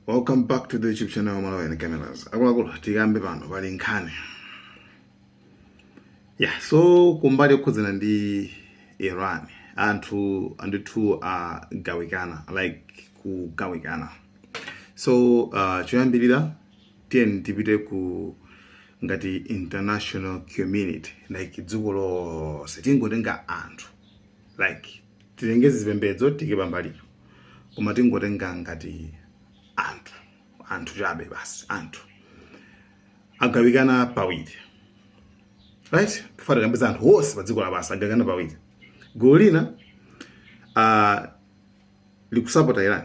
Welcome back to the YouTube channel Malawi Cameras. Akuluakulu, tikambe pano pali nkhani. Yeah, so kumbali yokhudzana ndi Iran, anthu andithu agawikana, like kugawikana. So choyambirira tiyeni tipite ku ngati international community, like dziko lonse, tingotenga anthu, like tilenge zipembedzo tike pambalipo, koma tingotenga ngati anthu, anthu chabe basi. Anthu agawikana pawiri, right? Kufanira kambeza anthu onse pa dziko lapansi agawikana pawiri. Gulu lina likusapota Iran,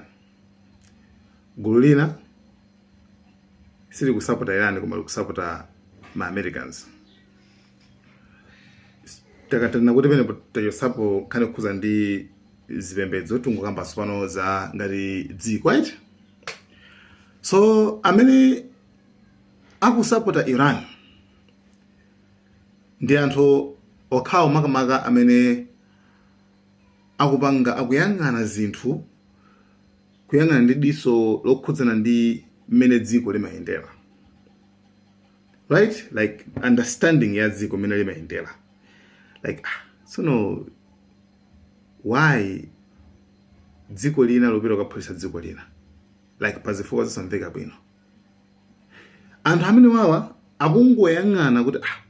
gulu lina silikusapota Iran koma likusapota ma Americans. Takatana kuti pene tachosapo nkhani kukhuza ndi zipembedzo, tingokambanso pano za ngati dziko, right? So amene akusapota Iran ndi anthu okhawo makamaka amene akupanga, akuyang'ana zinthu, kuyang'ana ndi diso lokhudzana ndi mmene dziko limayendera, right? Like understanding ya dziko mmene limayendera, like, ah, tsono why dziko lina lopita kukaphulitsa dziko lina, like pazifukwa zosamveka bwino? Anthu amene wawa akungoyang'ana kuti, ah,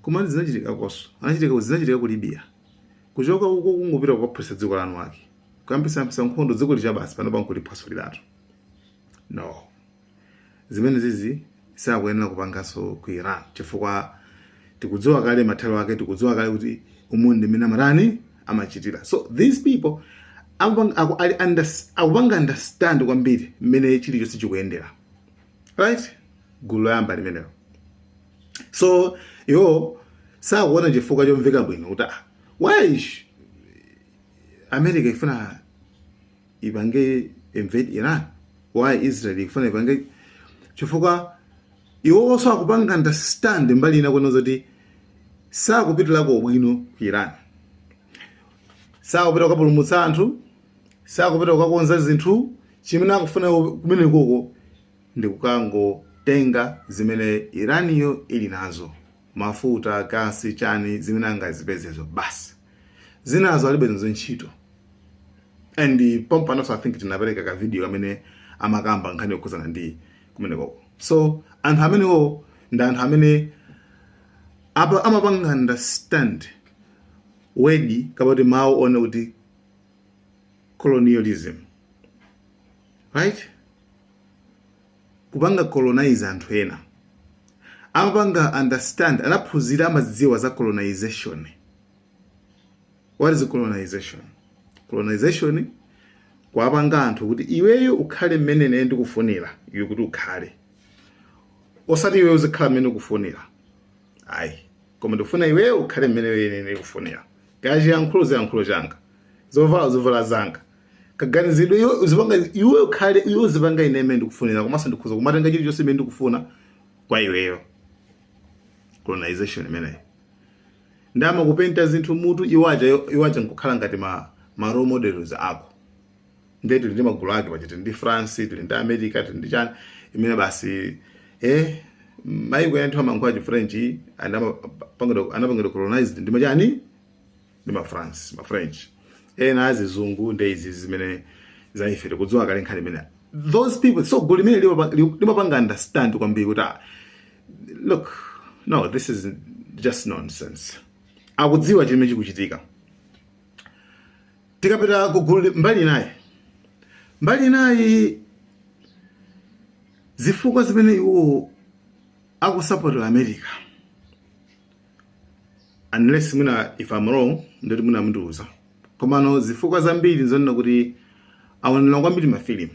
koma zinachitika koso, anachitika, zinachitika ku Libya, kuchoka uko kungopita kukaphulitsa dziko lanu ake, kuyambisa nkhondo dziko lija basi, pano pankuliphwasuliratu. No, zimene zizi sakuyenera kupanganso ku Iran, chifukwa tikudziwa kale mathelo ake, tikudziwa kale kuti umu ndi mmene amatani, amachitira. So these people akupanga understand kwambiri mmene chilichonse chikuyendera, right? Gulu loyamba limenelo. So iwo sakuona chifukwa chomveka bwino kuti, ah, why America ifuna ipange invade Iran? Why Israel ifuna ipange? Chifukwa iwonso akupanga understand mbali ina kuno zoti sakupitirako bwino ku Iran, sakupita kukapulumutsa anthu, sakupita kukakonza zinthu. Chimene akufuna kumene koko ndi kukangotenga zimene Iraniyo ili nazo, mafuta, gasi, chani, zimene angazipezezo basi. Zinazo alibe nazo ntchito. And pompanonso I think tinapereka ka video kamene amakamba nkhani yokhuzana ndi kumene koko. So anthu amenewo ndi anthu amene apa amapanga understand word kapati mawu one kuti colonialism, right? Kupanga colonize anthu ena. Amapanga understand, anaphunzira, amadziwa za colonization. What is colonization? Colonization kuwapanga anthu kuti iweyo ukhale mmene ine ndikufunira iwe kuti ukhale, osati iweyo uzikhala mmene ukufunira, ayi, koma ndikufuna iweyo ukhale mmene ine ndikufunira. Kaya chiyankhulo, ziyankhulo changa, zovala, zovala zanga, kaganizidwe, iwe uzipanga, iwe ukhale, iwe uzipanga ine mmene ndikufunira, komanso ndikhuza kumatenga chilichonse mmene ndikufuna kwa iweyo. Colonization imeneyi. Ndama kupenta zinthu mutu, iwaja nkukhala ngati ma role models ako. Ndiye tili ndi magulu ake paja, tili ndi France, tili ndi America, tili ndi chani imene basi, maiko anthu amayankhula chi French anapangidwa colonized ndi machani, ndi ma France, ma French ena azizungu. Ndi izi zimene za ife tikudziwa kale nkhani imene those people. So gulu limene limapanga understand kwambiri kuti, ah, look, no, this is just nonsense. Akudziwa chimene chikuchitika. Tikapita ku gulu mbali inayi, mbali inayi, zifukwa zimene iwo akusapotera America, unless mwina if I'm wrong ndoti mwina mundiuza, komano zifukwa zambiri nzonena kuti aonera kwambiri mafilimu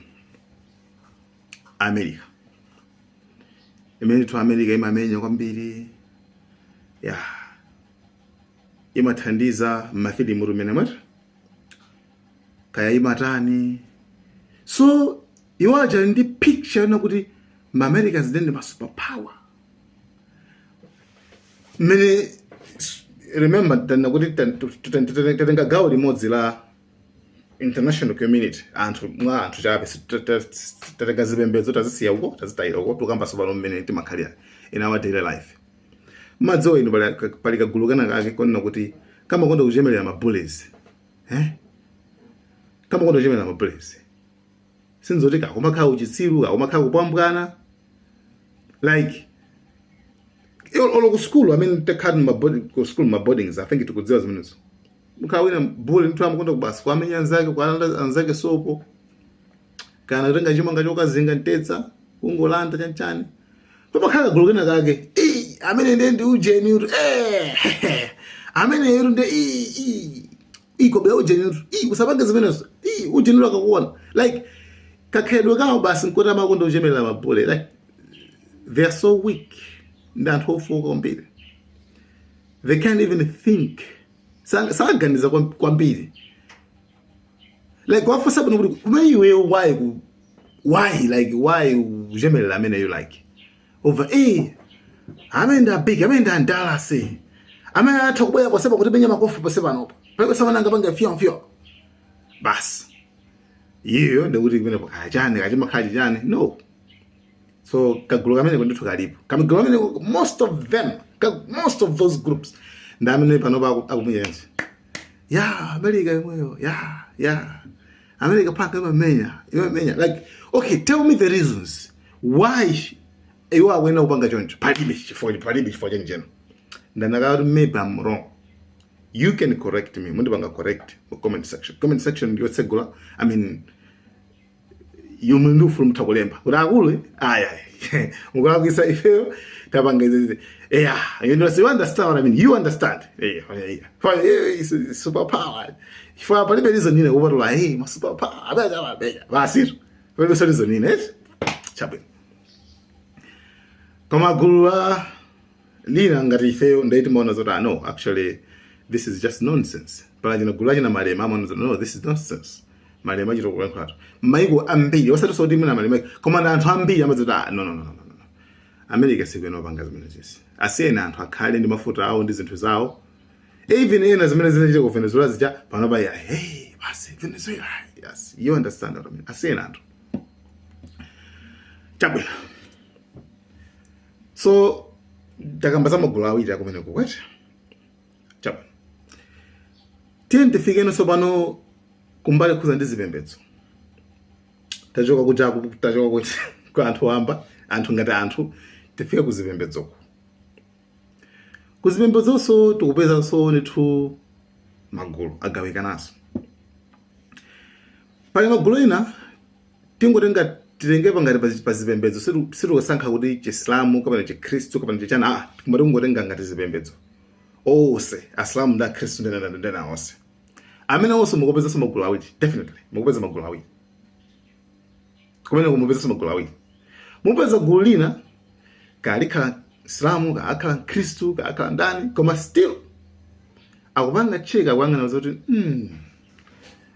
America, imene tu America imamenya kwambiri ya imathandiza mafilimu tumene mwati kaya imatani. So iwo aja ndi picture yona kuti ma Americans ndi ma superpower mmene. Remember, tana kuti tatenga gawo limodzi la international community, anthu mwa anthu chabe, tatenga zipembedzo tazisiya uko, tazitayira uko, tukamba tsopano mmene timakhalira in our daily life. Madziwa inu, pali kagulu kena kake konena kuti kamakonda kuchemelera ma bullies, eh? Kamakonda kuchemelera ma bullies, sinzoti kakumakhala uchitsiru, kakumakhala kupambwana, like olo ku school, I mean, takhala ma boarding, ku school, ma boardings, I think tikudziwa zimenezo. Mukhala wina bully mtu amakonda kubasi kwamenya anzake, kwalanda anzake sopo, kana kutenga chimanga chokazinga mtedza, kungolanda chanchani. Pamakhala kagulu kena kake, "Ii, amene ndiye ndi ujeni utu, eh, amene yeru ndiye ii ii ii kobera ujeni utu, ii, usapange zimenezo, ii, ujeni utu akakuona." Like kakhalidwe kawo basi nkuti amakonda kuchemelera ma bully. Like they are so weak, ndi anthu ofoka kwambiri, they can't even think, saganiza kwambiri. Like wafunsa bwino kuti kumene iweyo, why why, like why uchemelera ameneyo? Like over, eh, amene ndi abig, amene ndi andalasi, amene atha kubwera posepa kuti penya makofi pose panopa, palibe samene angapanga fiyo fiyo basi. Iyo ndikuti kumene kaya chani, kachimakhala chani, no. So kagulu kamene ndithu kalipo, kagulu kamene, most of them, most of those groups ndi amene panopa akumenyanji ya America imweyo, ya America paka imamenya, imamenya. Like, okay, tell me the reasons why iwo akuyenera kupanga choncho. Palibe chifukwa, palibe chifukwa chenicheno. Ndanakati maybe I'm wrong, you can correct me, mundipanga correct mu comment section. Comment section ndiyotsegula, I mean, yomwe ndi ufulu, mutha kulemba kuti akulu aya mukulakwisa, ifeyo tapanga izi. Yeah, you know, so you understand what I mean, you understand. Yeah. For it's super power, for palibe reason ine kupatula, hey, ma super power abeja abeja basi, palibe so reason ine, eh, chabwino. Koma gulu la lina ngati ifeyo ndaiti maona zoti, ah, no, actually this is just nonsense. Pala china gulu lachina Malema amaona zoti, no, this is nonsense. Malema achita kulankhulatu maiko ambiri, osati soti mwina Malema, koma na anthu ambiri amazoti, ah, no, no, no, no, no, no. America sikuyenera kupanga zimenezisi, asiyeni anthu akhale ndi mafuta awo ndi zinthu zawo. Even ena zimene zinachitika ku Venezuela zija panopa ya, hey, basi Venezuela, yes, you understand what I mean. Asiyeni anthu, chabwino. So takamba za magulu awiri akumeneko kwete, chabwino. Tiye tifikeno tsopano kumbali khuza ndi zipembedzo. Tachoka kuja, tachoka ku anthu wamba, anthu ngati anthu, tifike ku zipembedzoko. Ku zipembedzonso tikupezanso ndithu magulu agawikananso. Pali magulu ena, tingotenga, titengepa ngati pa zipembedzo, sitikusankha kuti Chisilamu kapena Chikhristu kapena chichana, ah, koma tingotenga ngati zipembedzo onse, Asilamu ndi Akhristu ndena onse amene onse mukupezanso magulu awiri. Definitely mukupeza magulu awiri kumene kumupezanso magulu awiri. Mupeza gulu lina kalikhala Silamu, kaakhala Mkhristu, kaakhala ndani, koma still akupanga check, akuyang'ana zoti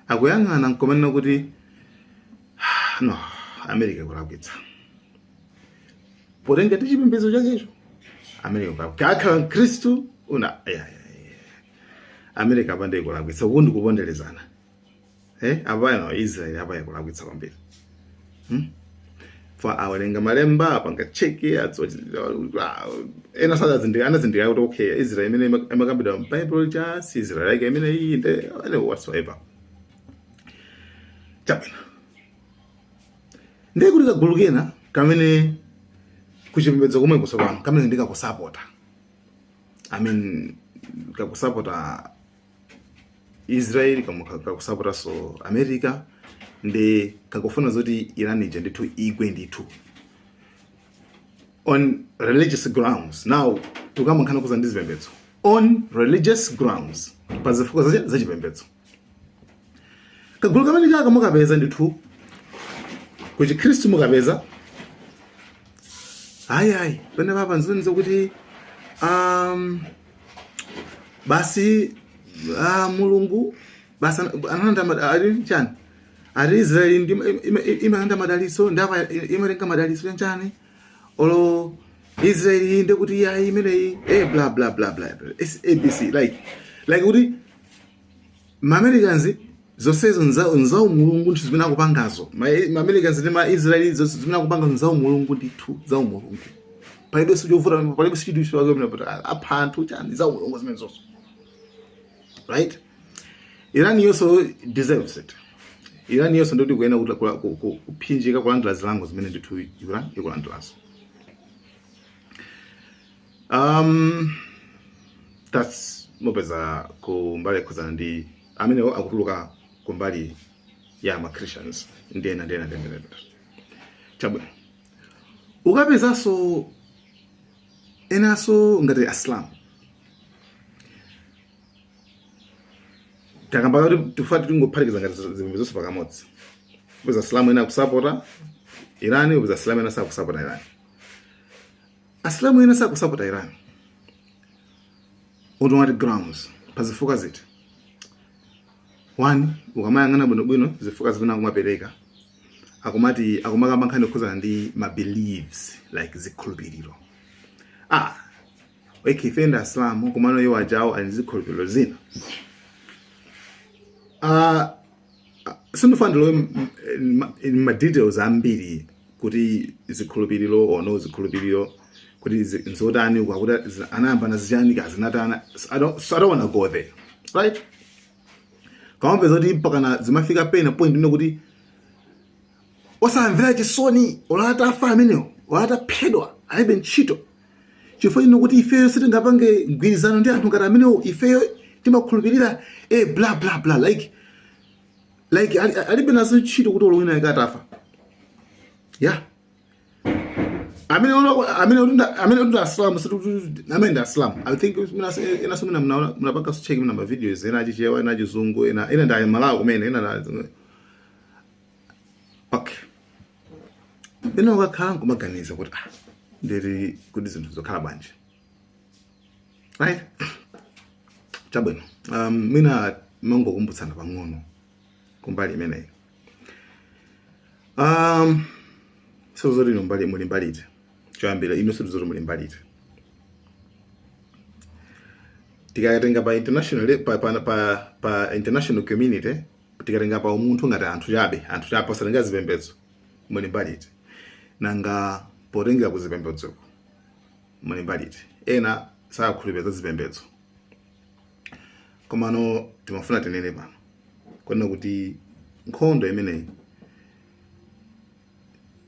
akuyang'ana nkomanena kuti, no, America ikulakwitsa potenga ndi chipembedzo chakecho. America ikulakwitsa, kaakhala Mkhristu una, yeah. America apande ikulakwitsa, uku ndikuponderezana, eh, apa no, Israel apa ikulakwitsa kwambiri, For awerenga malemba, apanga check, ena sadazindika, anazindika kuti okay, Israel imene imakambidwa m'Bible cha si Israel yake imene iyi nde anyway, whatsoever, chabwino. Ndiye kuti kagulu kena kamene kuchipembedzo komwe kusopano kamene ndikakusapota, I mean, kakusapota Israel, kakusapota so America, ndi kakufuna zoti Iran ija ndithu igwe ndithu on religious grounds. Now tukamankhana kuza ndi zipembedzo, on religious grounds, pa zifukwa zachipembedzo. Kagulu kamene kaka mukapeza ndithu ku Chikhristu, mukapeza ayi ayi pene papa nzoni zokuti basi, Mulungu basi analanda ali chani, ati Israeli ndi imalanda madalitso, ndapa imatenga madalitso chanchani, olo Israeli ndekuti yayi imeneyi, eh, bla bla bla bla bla. It's ABC, like kuti ma Americans Zonsezo nzawo Mulungu ndithu zimene akupangazo. Ma Americans ndi ma Israeli, zonse zimene akupanga nzawo Mulungu ndithu, zawo Mulungu. Palibenso chovuta, palibenso chinthu chake pamene kuti apha anthu chani, zawo Mulungu zimene zonso, right? Iran yonso deserves it. Iran yonso ndikuti kuyenera kuti kuphinjika, kulandira zilango zimene ndithu Iran ikulandirazo. That's mopeza kumbali yokhuzana ndi amenewo akutuluka kumbali ya ma Christians ndi ena ndi ena ndi ena ndi ena. Chabwino, ukapezanso enanso ngati Asilamu, takamba kuti tifati tingophatikiza ngati zipembedzo zonse pakamodzi. Upeza Asilamu ena akusapota Iran, upeza Asilamu ena sakusapota Iran. Asilamu ena sakusapota Iran on what grounds? Pa zifukwa ziti? One, ukamayang'ana bwinobwino zifukwa zimene akumapereka, akumati akumakamba nkhani yokhuzana ndi ma beliefs, like zikhulupiriro. Ah, okay, ife ndi Asilamu, komano iwo ajawo ali ndi zikhulupiriro zina. Ah, sindifuna ndilowe in ma details ambiri kuti zikhulupiriro or no zikhulupiriro kuti nzotani, kwakuti anayamba nazichani kazinatana. So I don't wanna go there, right? Kamapeza kuti mpakana zimafika pena point ine kuti osamvera chisoni, olo atafa amenewo, olo ataphedwa, alibe ntchito, chifukwa ino kuti ifeyo sitingapange mgwirizano ndi anthu ngati amenewo, ifeyo timakhulupirira bla bla bla, like alibe nazo ntchito kuti olo wina atafa. Yeah, amene ndi Asilamu, amene ndi Asilamu, I think ena so muna munapanga check muna ma videos ena achichewa, ena achizungu, ena ndi Malawi kumene, ena okay. Ena ukakhala nkumaganiza kuti, ah, ndiri kuti zinthu zokhala bwanji, right? Chabwino, mina mangokumbutsana pang'ono kumbali imeneyi. Sizoti ino mbali muli mbalite choyambira ino, sizoti muli mbalite. Tikatenga pa international pa international community, tikatenga pa umunthu ngati anthu chabe, anthu chabe posatenga zipembedzo, muli mbalite? Nanga potengera ku zipembedzoko, muli mbalite? Ena sakhulupirira za zipembedzo, komano timafuna tinene pano kunena kuti nkhondo imeneyi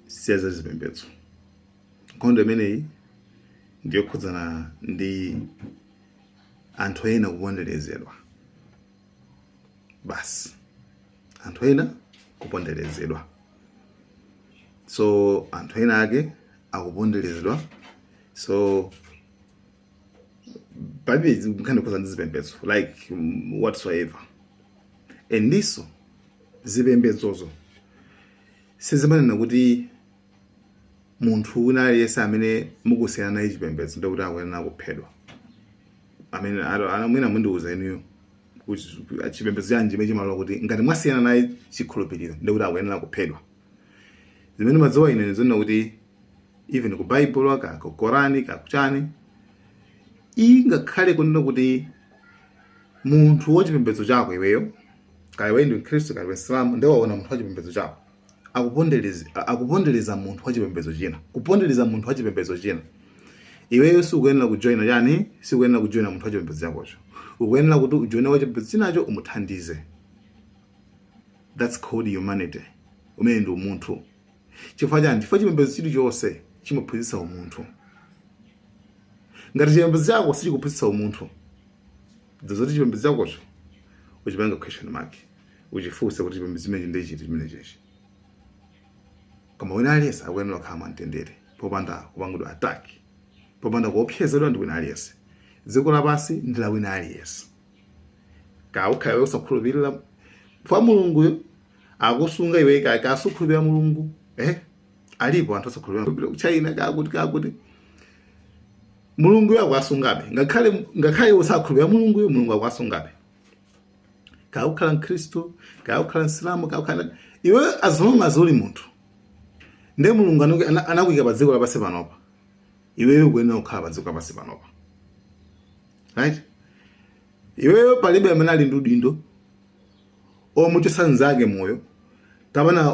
siya za zipembedzo. Nkhondo imeneyi ndiyokhudzana ndi anthu ena kuponderezedwa basi, anthu ena kuponderezedwa. So anthu ena ake akuponderezedwa, so palibe nkhani yokhudzana ndi zipembedzo like whatsoever. Endiso zipembedzozo sizimanena kuti munthu wina aliyense amene mukusiyana naye chipembedzo ndikuti akuyenera kuphedwa. Amene mwina mundiuza inuyo kuti chipembedzo chanji chimene chimalola kuti ngati mwasiyana naye chikhulupiriro ndikuti akuyenera kuphedwa? Zimene madziwa ine ndizonena kuti even ku Bible ka ku Korani ka kuchani, ingakhale kunena kuti munthu wachipembedzo chako iweyo, kaya iwe ndi Mkhristu, kaya iwe Msilamu, ndiye waona munthu wachipembedzo chako akupondereza munthu wachipembedzo china, kupondereza munthu wachipembedzo china, iweyo sikuyenera kujoina chani, sikuyenera kujoina munthu wachipembedzo chakocho. Ukuyenera kuti ujoine wachipembedzo chinacho, umuthandize. That's called humanity. Umene ndi umunthu. Chifukwa chani? Chifukwa chipembedzo chilichonse chimaphunzitsa umunthu. Ngati chipembedzo chako sichikuphunzitsa umunthu, zoti chipembedzo chakocho uchipanga question mark, uchifunse kuti chipembedzo chimenechi ndi chiti chimene chechi. Koma wina aliyense akuyenera kukhala mwamtendere, popanda kupangidwa attack, popanda kuopsezedwa ndi wina aliyense. Dziko lapansi ndi la wina aliyense. Ka ukhale usakhulupirira kwa Mulunguyo, akusunga iwe. Ka kasukhulupirira Mulungu, alipo anthu osakhulupirira ku China, kakuti Mulunguyo akuasungabe. Ngakhale usakhulupirira Mulunguyo, Mulungu akuasungabe. Kaya ukhala Mkhristu, kaya ukhala Msilamu, kaya ukhala iwe, as long as uli munthu ndiye Mulungu anakuyika pa dziko lapansi panopa, iweyo ukuyenera kukhala pa dziko lapansi panopa, right? Iweyo palibe amene ali ndi udindo. Omuchosa mnzake moyo kapena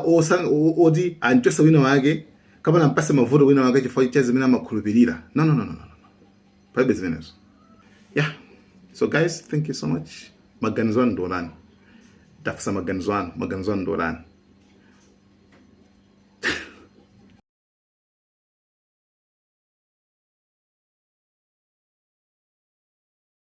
oti anchosa wina wake kapena mpase mavuto wina wake chifukwa cha zimene amakhulupirira. No, no, no, no, no, no. Palibe zimenezo. Yeah, so guys, thank you so much. Maganizo anu ndiotani? Tafunsa maganizo anu. Maganizo anu ndiotani?